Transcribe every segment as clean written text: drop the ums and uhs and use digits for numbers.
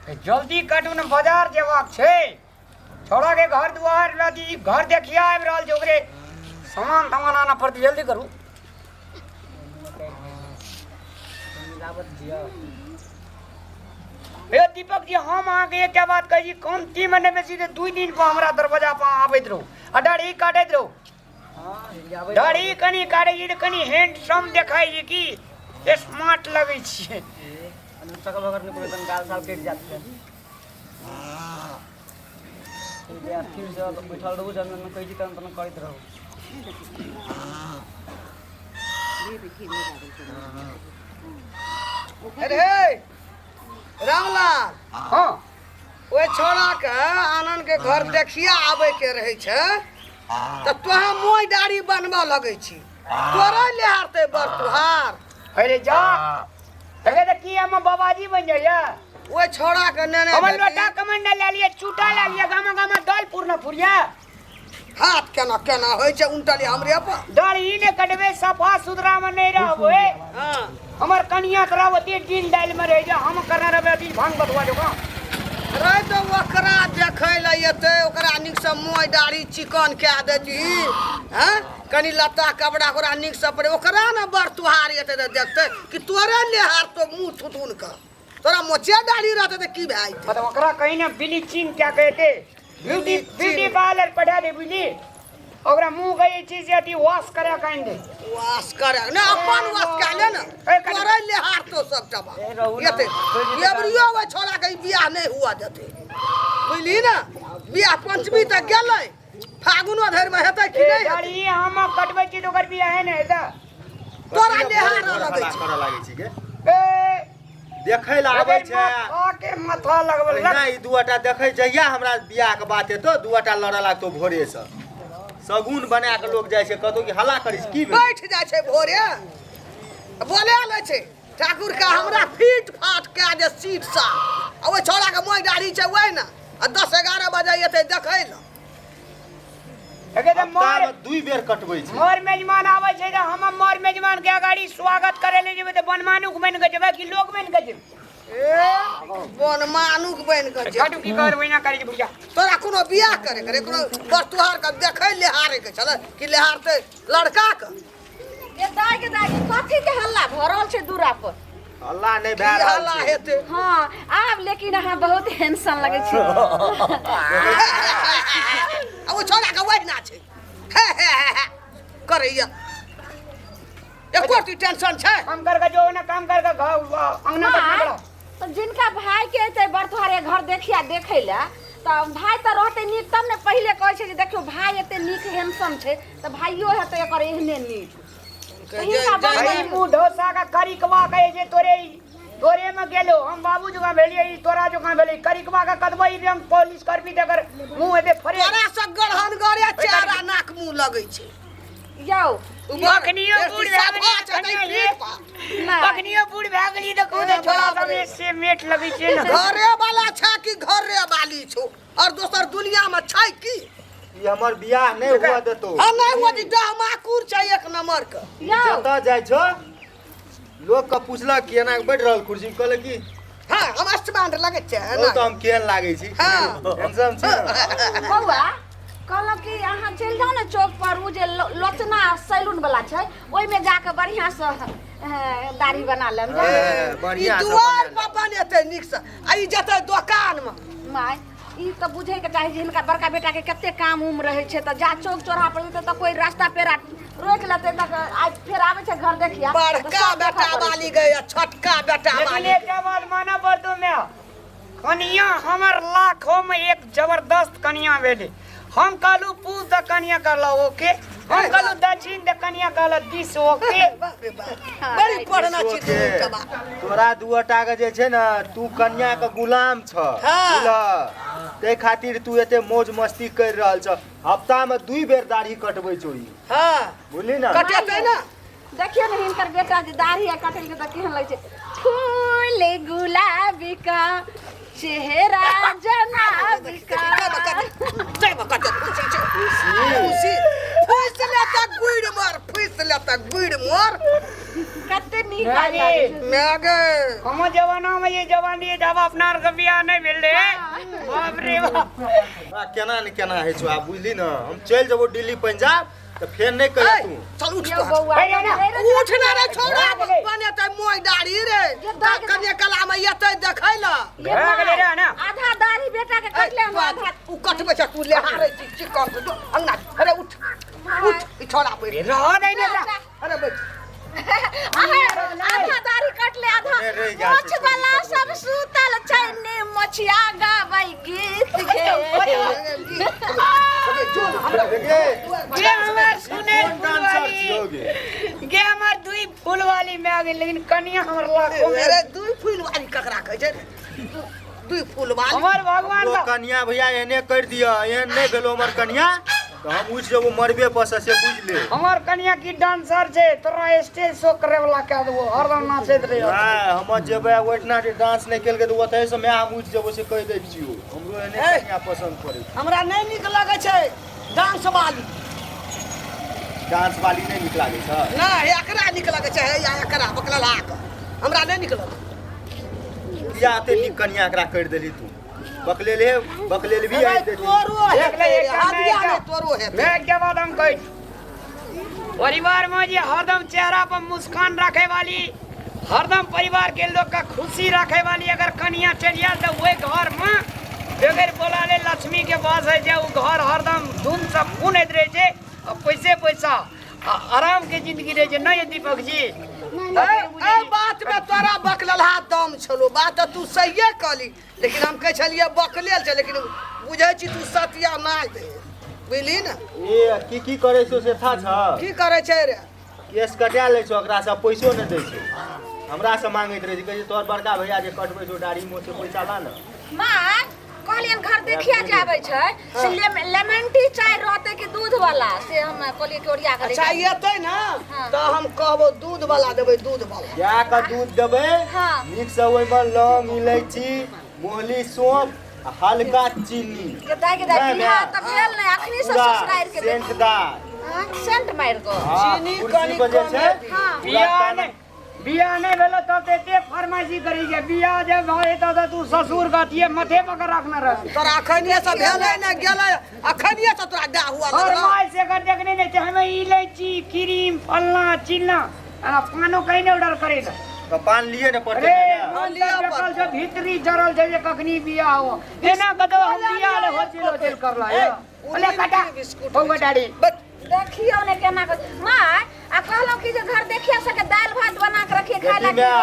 जल्दी काटू ने बाजार जेबाक छै छोड़ा के घर दुआर अथी घर देखिया आबि रहल छै ओकरे सामान तामान आनऽ पड़तै जल्दी करू हे दीपक जी हम अहाँके एकटा बात कहै छी कमतीमे नहि बेसी तऽ 2 दिन पर हमरा दरवाजा पर अहाँ आबैत रहू आ दाढ़ी काटैत रहू। दाढ़ी कनि काटै छी तऽ कनि हैंडसम देखाइ छै की स्मार्ट लगै छियै। सकल वगैरह नहि कोनो गाल साल कटि जायत फेर स्थिर से बैठल रहू, जब कहै छी तहन तहन करैत रहू। अरे रामलाल। हाँ। ओहि छौड़ाके आनंद के घर देखिया आबै के रहै छै तऽ तोहे मोय दाढ़ी बनबऽ लगै छी, तोरे लेहारतै बड़ तुहार। अरे जा अरे तऽ की हम बाबाजी बनि जाइया? ओहि छौड़ा के नेने हमर जेती। लोटा कमंडल लए लिअ, चूटा लए लिअ, गामा गामा दल पूर्ण फुरिया। हाथ केना केना होइ छै उनटल हमरे पर। दाढ़ी ने कटबै सफा सुथरा में नहीं रहबै। हाँ। हमर कनिया तोरा ओते दिन दालि में रह जा, हम करने रहबै अथी भांग बथुआ जकाँ। रे तऽ ओकरा देखै लए एतै, ओकरा नीकसँ मोय दाढ़ी चिकन कए देती हँ, कनि लत्ता कपड़ा ओकरा नीकसँ पड़े, ओकरा ने बड़ तुहार एतै तऽ देखतै कि तोरे लेहार तो मुँह थुथुन कऽ तोरा मोचे दाढ़ी रहतै तऽ की भए जेतै? मतलब ओकरा कहीं ने ब्लीचिंग क्या कहते ब्यूटी ब्यूटी पार्लर पठा दे बुझली, ओकरा मुंह के जे छै से अथी वॉश करे के आनि दे। वॉश करे ने अपन वॉश कए ले ने। ए, कनि- तोरे लेहार तो सब टबा ए, रहू ना। एते एबरियो ओहि छोड़ा के ई बियाह नहि हुआ देतै बुझली ने। बियाह पंचमी तक गेलै, फागुनो धरि मे हेतै कि ए नहि हेतै? दाढ़ी हम कटबै छी तऽ ओकर बियाह नहि हेतै। तोरा लेहार लगै छै। करऽ लागै छी गे। ए देखै लए आबै छै। माथा के माथा लगबै ओहिना ई दूटा देखै जहिया हमरा बियाह के बात हेतौ, दूटा लड़ऽ लागतौ भोरे से। सगुन बना के लोग जाइ छै कतौ कि हल्ला करै छै की भेलै? बैठ जाइ छै भोरे बोले लै छै ठाकुर के हमरा फीट फाट कए दे सीट सा, आ ओहि छौड़ा के मोय दाढ़ी छै ओहि ने, आ 10-11 बजे एतै देखै लए। एके तऽ हफ्ता मर मे 2 बेर कटबै छै। मर मेजमान आबै छै तऽ हम मर मेजमान के अगाड़ी स्वागत करे ले जेबै तऽ बनमानुक बनि के जेबै कि लोक बनि के जेबै? ए बनमानुक बनि के जेबै। काटू की करबै ना करै छै बुढ़िया। तोरा कोनो बियाह करे करे कोनो बर तुहार के देखै लेहारे के छलै कि लेहारतै लड़का के? ए दाइ के दाइ, कथी के हल्ला भऽ रहल छै दूरा पर? हल्ला नहि की भए रहल हल्ला छै। हेतै? हाँ आब लेकिन अहाँ बहुत हैंडसम लगै छी। आ ओ छौड़ा के ओहिना छै हे हे हे हे करैया, एको रत्ती टेंशन छै? काम करके जो ना काम करके घर अंगना में माँ, पकड़ो। तऽ जिनका भाई के एतै बड़ तुहारे घर देखिया देखै लए तऽ भाई तऽ रहतै नीक तब ने। पहिले कहै छै जे देखियौ भाई एते नीक हैंडसम छै तऽ भाइयो हेतै एकर एहने नीक। हिनका बड़ भाई मुँह ढोसा का करिकवा कहे छै तोरे तोरे में गेलो हम बाबू जकाँ भेलियै, ई तोरा जकाँ भेलै करिकवा का कतबो ई रंग पॉलिश करबी तऽ एकर मुँह हेतै फरे। तोरा से गढ़न गरे चारा नाक मुँह लगै छै। यौ अखनियो बूढ़ भए गेलियै तऽ कनियो नहि। अखनियो बूढ़ भए गेलियै तऽ कहू ए तऽ छोड़ा बाप सब रे। से मेट लगै छै ने। घरे वाला छै कि घरे वाली छौ और दोसर दुनिया में छै की? ई हमर बियाह नहि हुआ देतौ। हाँ नहीं हुआ दी, डहमाकुर छै एक नंबर के। यौ जतऽ जाइ छौ लोक के पुछलक कि एना के बैठ रहल कुर्सी पर, कहलक कि हाँ हम अष्टबांड लगै छै ओ एना। तऽ हम केहन लागै छी? हाँ। हैंडसम छी ने। बौआ कहलहुँ कि अहाँ चलि जाउ ने चौक पर, ओ जे लोचना सैलून वाला छै ओहिमे जाके बढ़िआँ से दाढ़ी बना लेब। जाउ। ए, ई बढ़िआँ से दुआर बना पर बनेतै नीक से आ ई जेतै दोकान में। माय ई तऽ बुझैके चाही जे हिनका बड़का बेटाके कते काम उम रहै छै, तऽ जा चौक चौराहा पर जेतै तऽ कोइ रास्ता पेरा रोकि लेतै तऽ आइ फेर आबै छै घर देखिया तऽ बड़का सब देखऽ बेटा पड़ै वाली छै। गई आ छोटका बेटा लेकिन वाली। एकटा बात मानऽ पड़तौ माय, कनिया हमर लाखों में एक जबरदस्त कनिया भेलै। हम कहलू पूछ तऽ कनिया कहलक ओके, हम कहलू दक्षिण तऽ कनिया कहलक दिस ओके। बाप रे बाप, बड़ी पढ़ना छी ओके। दुनू टबा। तोरा दूटा के जे छै ने तू कन्या के गुलाम छ। हाँ। बुझलह, ताहि खातिर तू एते मौज मस्ती कर रहल छ। हफ्ता में 2 बेर दाढ़ी कटबै छौ ई। हाँ। बुझली ने? कटेतै ने। देखियौ ने हिनकर बेटा जे दाढ़ी आ कटेलकै तऽ केहन लगै छै, फूल गुलाबी का चेहरा जनाबी का। फुसी फुसि ले तऽ गुड़ि मर फुसि लेता गुड़ मोर। कते नीक रानी। लागै छै। मैं गे हम जमाना में ये जवानी है जब अपना आर के बियाह नहीं भेल रे, बाप रे बाप। हमरा केना ने केना होइ छौ आब, बुझली ने? हम चलि जेबौ दिल्ली पंजाब तऽ फेर नहि कहिया ए, तू। चल उठ यौ तो। बौआ, हे ना। उठ ना रे छौड़ा, बनेतै मोय दाढ़ी रे। ये दाढ़ी- कने कला में एतै देखै ल। ये भए गेलै रे ना। आधा दाढ़ी बेटा के कटले हम आधा। उ कटबै छै, तू लेहारै छी चिकन से जो अंगना। अरे उठ उठ, ई छौड़ा बैठ। रह नहीं ने एकरा। अरे बैठ। अहे, आधा दाढ़ी कटले आधा। रे, रे, गेल मोछ छै। वाला सब सुतल छै ने मछिया गाबै गीत गे। अरे जो ना हमरा। गे, गे हमर सुने कोन डांसर फूलवाली छियौ गे? गे हमर दुई फूलवाली में आ गेल, लेकिन कनिया हमर लाखों में। अरे दुई फूल वाली ककरा कहै छै रे? दुई फूल वाली। हमर भगवान ओ का कनिया भैया एहने करि दिअ, एहन नहि भेलो हमर कनिया तऽ हम उठि जेबो मरबे पर से, से बुझि ले। हमर कनिया की डांसर छै, तोरा स्टेज शो करे वाला कह देबो, हरदम नाचैत रहे। नहि, हम जेबै ओहिठिना जे डांस नहि केलकै तऽ ओतहि से माय हम उठि जेबो, से कहि दै छियौ। हमरो एहने ए। कनिया पसन्द पड़ै छै। हमरा नहि नीक लगै छै डांस वाली। डांस वाली नहि नीक लागै छै? नहि, एकरा नीक लगै छै, हे या एकरा बकलला के हमरा नहि नीक लगै। किया एते नीक कनिया एकरा करि देली तू? बकलेल हे, बकलेल भी अरे आबि देती। तोरो देख हेतै ले, रे, एकटा हदिया नहि, नहि तोरो हेतै। मैं एकटा बात हम कहै छी, परिवार में जे हरदम चेहरा पर मुस्कान रखे वाली, हरदम परिवार के लोग का खुशी रखे वाली अगर कनिया चलि आयल तऽ ओहि घर में बगैर बोलाले लक्ष्मी के वास होइ छै। ओ घर हरदम धूम से फुनैत रहै छै आ पैसे पैसा आ आराम के जिंदगी रहै छै। नहि दीपक जी? ए ए बात में तोरा बकललहा दम छलो, बात तऽ तू सहिए कहली, लेकिन हम कहै छलियै बकलेल छै, लेकिन बुझै छी तू सतिया नहि दे, बुझली ने? ए, की की करै छौ से था छ? की करै छै रे? केस कटा लै छौ, ओकरा से पैसो नहि दै छै, हमरा से मांगैत रहै छै। कहै छै तोहर बड़का भैया जे कटबै छौ दाढ़ी मोछ से पैसा ला ने। माँ कहलियन घर देखिया जाबै छै से लेमन टी चाय रहतै कि दूध वाला, से हम कहलियै कि ओरिया के। अच्छा एतै ने। हाँ। तऽ हम कहबो दूध वाला देबै, दूध वाला। गाय के दूध देबै। हाँ। नीक से ओहिमे लौंग इलायची मोहली सौंफ आ हल्का चीनी। के दाइ के दाइ नहि, बियाह नहि। तऽ भेल नहि, अखनी से पूरा ससुरारि के देख। सेंटदार। हाँ, सेंट मारि कऽ। हाँ, चीनी कुर्सी कनि पर जे कम छै हेतै। हाँ। पूरा बियाह ताना- नहि, बियाह नहि भेलो तब तऽ एते फरमाइशी करी छै, बियाह जब भऽ जेतौ तऽ तू ससुर के अथिये माथे पकड़ रखने रहबी। तोरा अखनिए से भेलै ने गेलै, अखनिए से तोरा डाह हुआ लगलौ। फरमाइश एकर देखने नहि छै, हमे इलायची क्रीम फलना चिलना आ पानो कहीं नहि ऑर्डर करे ला। तऽ पान लिए ने पड़तै अरे ने। मन लिअ तऽ पड़तै। देखल छै भीतरी जरल छै जे कखनी बियाह हो, एना कतौ हम बियाह ले होचल होचल करला। ए, अरे कटा बिस्कुट बौआ डाड़ी। बस। देखियौ ने केना कर माँ, आ कहलहुँ कि जे घर देखिया सके दालि भात बना के रखिए खाय देखी ला।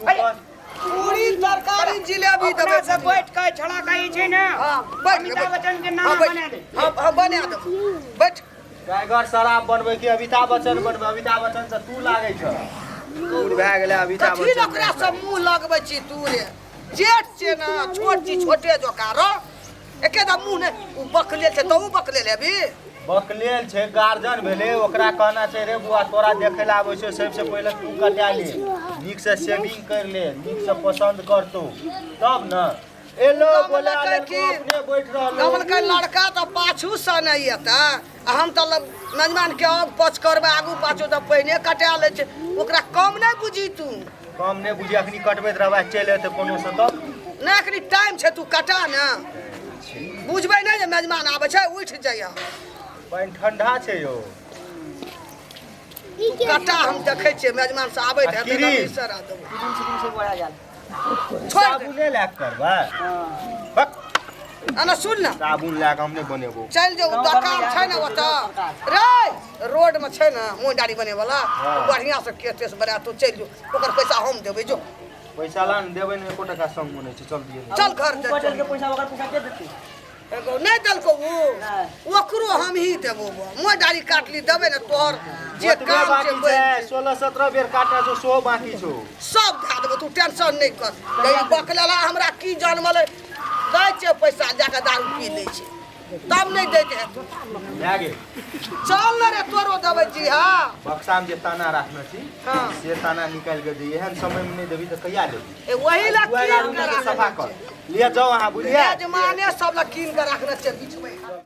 माय, तू बस पूरी तरकारी जिलेबी अपना देबै। सब बैठ के छड़ा खाई छै ने। हाँ, बैठ। अमिताभ बच्चन के हाँ, नाना बैठ। बना दे। हाँ हाँ, बना देबो, बैठ। टाइगर शराब बनबै कि अमिताभ बच्चन बनबै? अमिताभ बच्चन से तू लागै छ, दूर भए गेलै अमिताभ कथी बच्चन। ओकरा सब मुँह लगबै छी तू रे? जेठ छै ने, छोट छी, छोटे जोका रो एकेटा मुँह नहि। ओ बकलेल छै, तहु बकलेल हेबी। बकलेल छै, गार्जन भेलै, ओकरा कहना छै रे बुआ, तोरा देखै लए आबै छौ, सबसे पहिले तू कटा ले, नीक से सेविंग कर ले, नीक से पसंद करतौ तब ने एलो। गाम बोला लकै लेलको, की? अपने बैठ रहलो। कहलकै लड़का तऽ पाछू से नहि एतै आ हम तऽ नजमान के आग पछ करबै आगू पाछू, तऽ पहिने कटा लै छै, ओकरा कम नहि बुझी तू। कम नहि बुझी, अखनी कटबैत रहबै, चलि एतै कोनो से तब। नहि, अखनी टाइम छै, तू कटा ने, बुझबै नहि जे मेजमान आबै छै, उठि जइह। पानि ठंडा छै यौ। तू कटा, हम देखै छियै मेजमान से आबैत आ हेतै तऽ क्रीम? बिसरा देबो। क्रीम श्रीम से बढ़ा जाल। छोड़ि दे। साबुने लए कऽ करबै? बक। आना सुन ने। साबुन लए कऽ हम नहि बनेबो। चलि जो, गाँव दोकान घरमे छै ने जाके ओतऽ रे, रोड में छै ने मुँह दाढ़ी बने वाला। हाँ। बढ़िया से केस तेस बना, तू चलि जो, ओकर पैसा हम देबै, जो। पैसा ला ने, देबै ने एको टका, संग मे नहि छै, चल दियै। चल घर ऊ जा। पटेल के पैसा, ओकर पैसा के देतै? एगो नहि देलको उ? नहि। ओकरो हम ही देबो, मुँह दाढ़ी काटली देबै ने, तोहर जे ओतबे काम छै बाकी बनि छै, 16-17 बेर काटना छौ, सेहो बाकी छौ। सब दए देबो, तू टेंशन नहि कर। ई बकलेला हमरा की जनमलै, दै छै पैसा जाके दारू पी लै छै, तब नहि दैत हेतौ। भए गेल। चल ने रे, तोरो देबै जी। हाँ। बक्सामे जे ताना राखने छी हाँ। से ताना निकालि कऽ दी। एहन समयमे नहि देबही तऽ कहिया देबही? ए, वही ला दुआरि कीन आरू के के सफा राखने कर लिअ, जाउ अहाँ, बुझलियै? यजमाने सब ला कीन के राखने छै बीच में।